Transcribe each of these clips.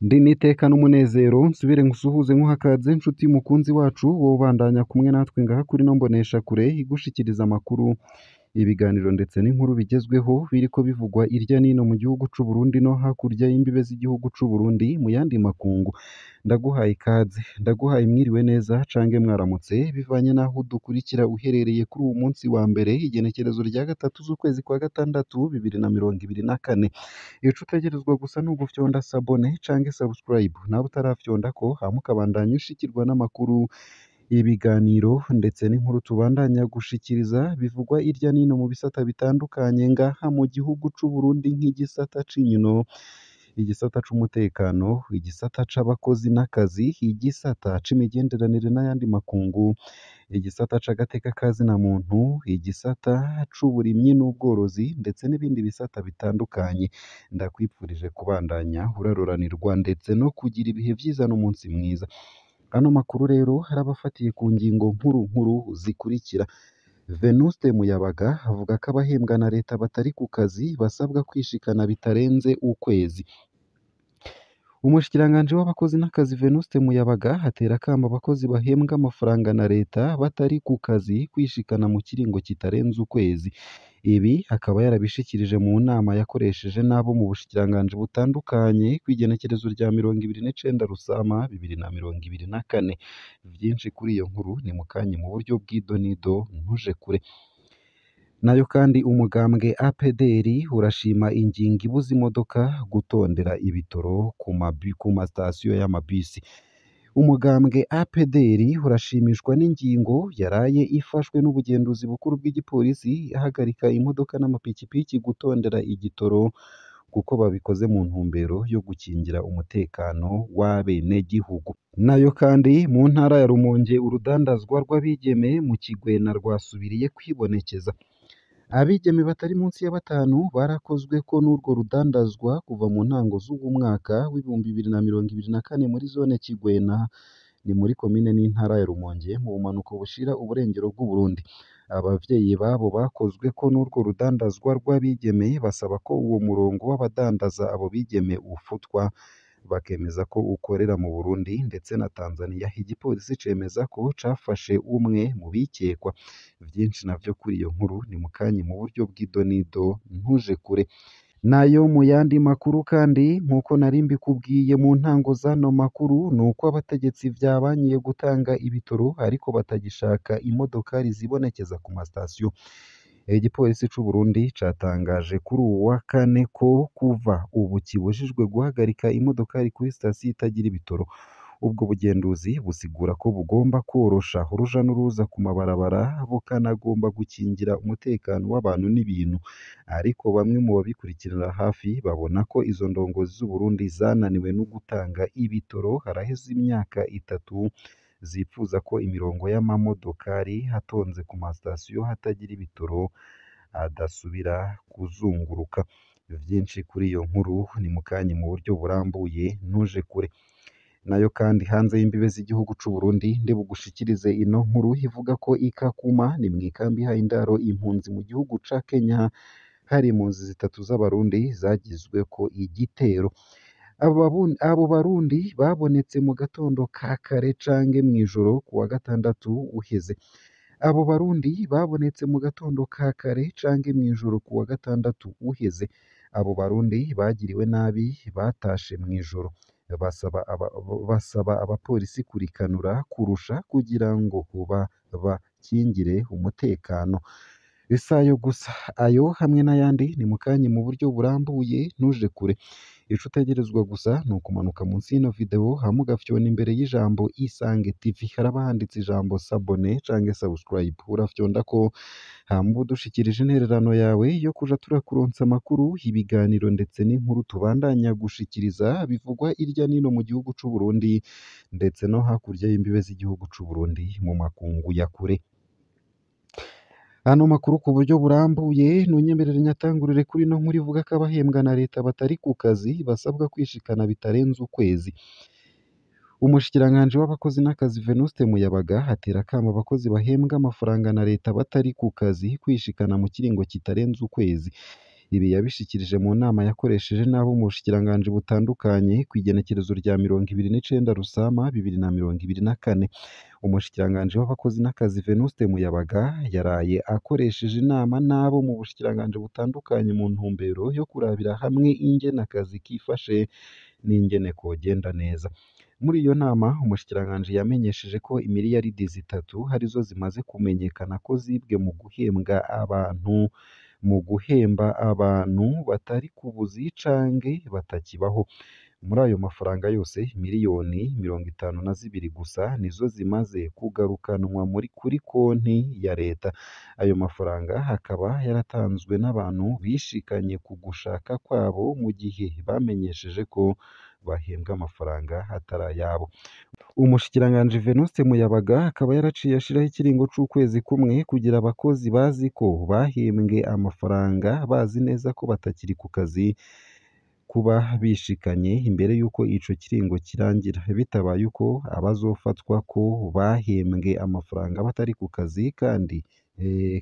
Ndi n'iteka n'umunezero nsubire nkusuhuze nkuhakaze nshuti mukunzi wacu wowe ubandanya kumwe natwe ngaha kuri ino mboneshakure igushikiriza amakuru, ibiganiro ndetse n'inkuru bigezweho biriko bivugwa irya nino mu gihugu c'u Burundi no hakurya y'imbibe z'igihugu c'u Burundi mu yandi makungu. Ndaguhaye ikaze, ndaguhaye mwiriwe neza cange mwaramutse bivanye n'aho udukurikira uherereye kuri uwu munsi wa mbere igenekerezo rya 3 z'ukwezi kwa 6 2024. Ico utegerezwa gusa ni ugufyonda sabone canke subscribe nawe utarafyondako hama ukabandanya ushikirwa n'amakuru, ibiganiro ndetse n'inkuru tubandanya gushikiriza bivugwa irya nino mu bisata bitandukanye ngaha mu gihugu c'u Burundi nk'igisata c'inkino, igisata c'umutekano, igisata c'abakozi n'akazi, igisata c'imigenderanire n'ayandi makungu, igisata c'agateka ka zina muntu, igisata c'uburimyi n'ubworozi ndetse n'ibindi bisata bitandukanye. Ndakwipfurije kubandanya uraroranirwa ndetse no kugira ibihe vyiza n'umunsi mwiza. Ano makuru rero arabafatiye ku ngingo nkuru nkuru zikurikira: Venuste Muyabaga avuga ko abahembwa na leta batari ku kazi basabwa kwishikana bitarenze ukwezi. Umushikiranganji w'abakozi n'akazi Venuste Muyabaga atera akamo abakozi bahembwa amafaranga na leta batari ku kazi kwishikana mu kiringo kitarenze ukwezi. Ibi akaba yarabishikirije mu nama yakoresheje n'abo mu bushikiranganji butandukanye kw'igenekerezo rya 29 Rusama 2024. Vyinshi kuri iyo nkuru ni mukanye mu buryo bw'idonido ntuje kure. Nayo kandi umugambwe APDR urashima ingingo ibuza imodoka gutondera ibitoro ku masitasiyo y'amabisi. Umugambwe APDR urashimishwa n'ingingo yaraye ifashwe n'ubugenduzi bukuru bw'igipolisi ihagarika imodoka n'amapikipiki gutondera igitoro kuko babikoze mu ntumbero yo gukingira umutekano w'abenegihugu. Nayo kandi mu ntara ya Rumonge urudandazwa rw'abigeme mu Kigwena rwasubiriye kwibonekeza. Abigeme batari munsi ya 5 barakozweko n'urwo rudandazwa kuva mu ntango z'uwu mwaka w'2024 muri zone Kigwena, ni muri komine n'intara ya Rumonge mu bumanuko bushira uburengero bw'Uburundi. Abavyeyi babo bakozweko n'urwo rudandazwa rw'abigeme basaba ko uwo murongo w'abadandaza abo bigeme ufutwa, bakemeza ko ukorera mu Burundi ndetse na Tanzania. Igipolisi cemeza ko cafashe umwe mu bikekwa. Vyinshi navyo kuri iyo nkuru ni mukanye mu buryo bw'idonido ntuje kure. Nayo mu yandi makuru kandi nk'uko nari mbikubwiye mu ntango z'ano makuru nuko abategetsi vyabankiye gutanga ibitoro ariko batagishaka imodokari zibonekeza ku masitasiyo. Igipolisi c'u Burundi catangaje kuri uwu wa kane ko kuva ubu kibujijwe guhagarika imodokari kuri sitasiyo itagira ibitoro. Ubwo bugenduzi busigura ko bugomba kworosha uruja n'uruza ku mabarabara, bukanagomba gukingira umutekano w'abantu n'ibintu. Ariko bamwe mu babikurikiranira hafi babona ko izo ndongozi z'u Burundi zananiwe no gutanga ibitoro haraheze imyaka 3 zipfuza ko imirongo y'amamodokari atonze ku masitasiyo hatagira ibitoro adasubira kuzunguruka. Vyinshi kuri iyo nkuru ni mukanye mu buryo burambuye ntuje kure. Nayo kandi hanze y'imbibe z'igihugu c'u Burundi ndibugushikirize ino nkuru ivuga ko Ikakuma ni mw'ikambi ihaye indaro impunzi mu gihugu ca Kenya hari impunzi 3 z'abarundi zagizweko igitero. Abo barundi babonetse mu gatondo ka kare canke mw'ijoro kuwa gatandatu uheze. Abo barundi babonetse mu gatondo ka kare canke mw'ijoro kuwa gatandatu uheze. Abo barundi bagiriwe nabi batashe mw'ijoro. Basaba abapolisi kurikanura kurusha kugira ngo babakingire umutekano. Isayo gusa ayo hamwe n'ayandi ni mukanye mu buryo burambuye ntuje kure. Ico utegerezwa gusa ni ukumanuka munsi y'ino video hama ugafyona imbere y'ijambo Isange TV haraba handitse ijambo sabone canke subscribe, urafyondako hama udushikirije intererano yawe yo kuja turakuronsa amakuru, ibiganiro ndetse n'inkuru tubandanya gushikiriza bivugwa irya nino mu gihugu c'u Burundi ndetse no hakurya y'imbibe z'igihugu c'u Burundi mu makungu ya kure. Ano makuru ku buryo burambuye ntunyemerere nyatangurire kuri ino nkuru ivuga ko abahembwa na leta batari ku kazi basabwa kwishikana bitarenze ukwezi. Umushikiranganji w'abakozi n'akazi Venuste Muyabaga atera akamo abakozi bahembwa amafaranga na leta batari ku kazi kwishikana mu kiringo kitarenze ukwezi. Ibi yabishikirije mu nama yakoresheje n'abo mu bushikiranganji butandukanye kw'igenekerezo rya 29 Rusama 2024. Umushikiranganji w'abakozi n'akazi Venuste Muyabaga yaraye akoresheje inama n'abo mu bushikiranganji butandukanye mu ntumbero yo kurabira hamwe ingene akazi kifashe n'ingene kogenda neza. Muri iyo nama umushikiranganji yamenyesheje ko imiriyaridi 3 arizo zimaze kumenyekana ko zibwe mu guhemba abantu batari ku buzi canke batakibaho. Muri ayo mafaranga yose miliyoni 52 gusa nizo zimaze kugarukanwa kuri konti ya leta. Ayo mafaranga akaba yaratanzwe n'abantu bishikanye ku gushaka kwabo mu gihe bamenyesheje ko bahembwa amafaranga atari ayabo. Umushikiranganji Venuste Muyabaga akaba yaraciye ashiraho ikiringo c'ukwezi kumwe kugira abakozi bazi ko bahembwe amafaranga bazi neza ko batakiri ku kazi kuba bishikanye imbere y'uko ico kiringo kirangira. Bitabaye uko abazofatwa ko bahembwe amafaranga batari ku kazi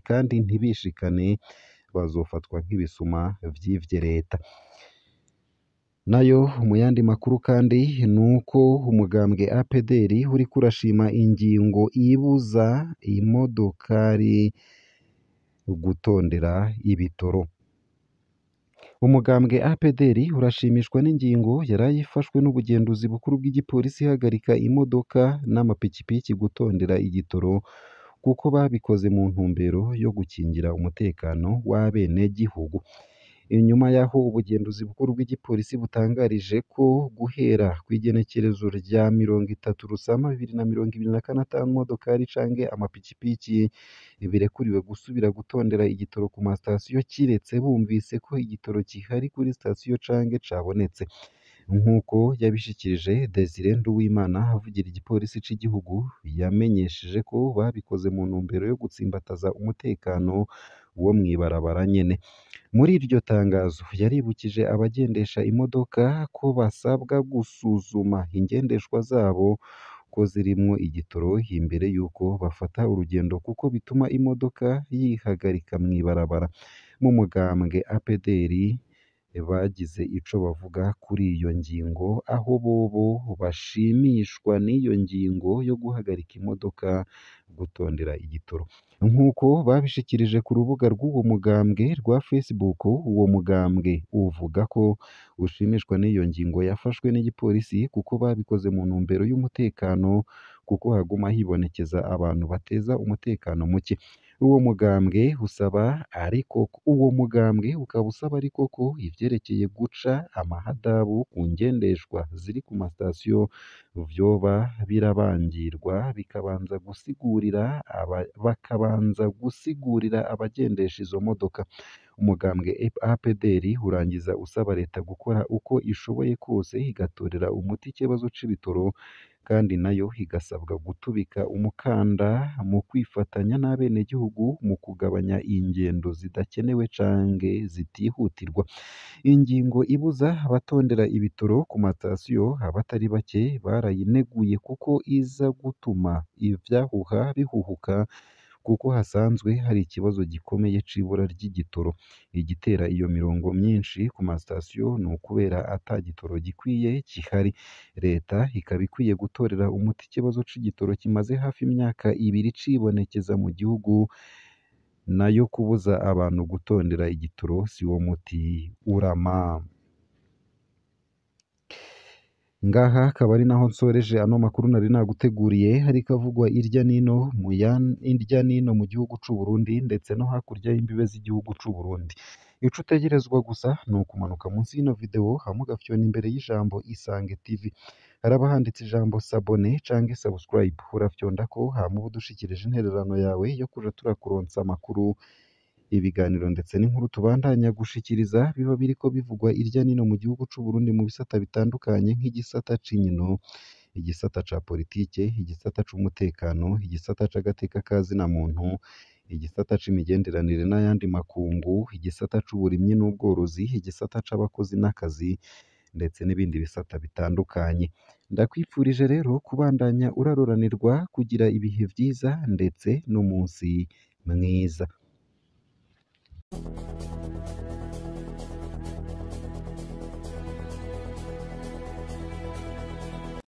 kandi ntibishikane bazofatwa nk'ibisuma vyivye leta. Nayo mu yandi makuru kandi nuko umugambwe APDR uriko urashima ingingo ibuza imodokari gutondera ibitoro. Umugambwe APDR urashimishwa n'ingingo yaraye ifashwe n'ubugenduzi bukuru bw'igipolisi ihagarika imodoka n'amapikipiki gutondera igitoro kuko babikoze mu ntumbero yo gukingira umutekano w'abenegihugu. Inyuma y'aho ubugenduzi bukuru bw'igipolisi butangarije ko guhera kw'igenekerezo rya 30 Rusama 2024 ata modokari canke amapikipiki birekuriwe gusubira gutondera igitoro ku masitasiyo kiretse bumvise ko igitoro gihari kuri sitasiyo canke cabonetse. Nk'uko yabishikirije Desire Nduwimana avugira igipolisi c'igihugu, yamenyesheje ko babikoze mu ntumbero yo gutsimbataza umutekano wo mw'ibarabara nyene. Muri iryo tangazo yaribukije abagendesha imodoka ko basabwa gusuzuma ingendeshwa zabo ko zirimwo igitoro imbere y'uko bafata urugendo kuko bituma imodoka yihagarika mw'ibarabara. Mu mugambwe APDR bagize ico bavuga kuri iyo ngingo aho bobo bashimishwa n'iyo ngingo yo guhagarika imodoka gutondera igitoro. Nk'uko babishikirije ku rubuga rw'uwo mugambwe rwa Facebook, uwo mugambwe uvuga ko ushimishwa n'iyo ngingo yafashwe n'igipolisi kuko babikoze mu ntumbero y'umutekano kuko haguma hibonekeza abantu bateza umutekano muke. Uwo mugambwe usaba ariko uwo mugambwe ukaba usaba ariko ko ivyerekeye guca amahadabu ku ngendeshwa ziri ku masitasiyo vyoba birabangirwa bakabanza gusigurira abagendesha izo modoka. Umugambwe APDR urangiza usaba leta gukora uko ishoboye kose igatorera umuti ikibazo c'ibitoro kandi nayo igasabwa gutubika umukanda mu kwifatanya n'abenegihugu mu kugabanya ingendo zidakenewe canke zitihutirwa. Ingingo ibuza abatondera ibitoro ku matasiyo abatari bake barayineguye kuko iza gutuma ivyahuha bihuhuka kuko hasanzwe hari ikibazo gikomeye c'ibura ry'igitoro. Igitera iyo mirongo myinshi ku masitasiyo ni ukubera ata gitoro gikwiye gihari. Leta ikaba ikwiye gutorera umuti ikibazo c'igitoro kimaze hafi imyaka ibiri cibonekeza mu gihugu, nayo kubuza abantu gutondera igitoro siwo muti urama. Ngaha akaba ari naho nsoreje ano makuru nari naguteguriye ariko avugwa irya nino irya nino mu gihugu c'u Burundi ndetse no hakurya y'imbibe z'igihugu c'u Burundi. Ico utegerezwa gusa ni ukumanuka munsi y'ino video hama ugafyona imbere y'ijambo Isange TV. Haraba handitse ijambo sabone canke subscribe, urafyondako hama uba udushikirije intererano yawe yo kuja turakuronsa amakuru, ibiganiro ndetse n'inkuru tubandanya gushikiriza biba biriko bivugwa irya nino mu gihugu c'u Burundi mu bisata bitandukanye nk'igisata c'inkino, igisata ca politike, igisata c'umutekano, igisata c'agateka ka zina muntu, igisata c'imigenderanire n'ayandi makungu, igisata c'uburimyi n'ubworozi, igisata c'abakozi n'akazi ndetse n'ibindi bisata bitandukanye. Ndakwipfurije rero kubandanya uraroranirwa, kugira ibihe vyiza ndetse n'umunsi mwiza.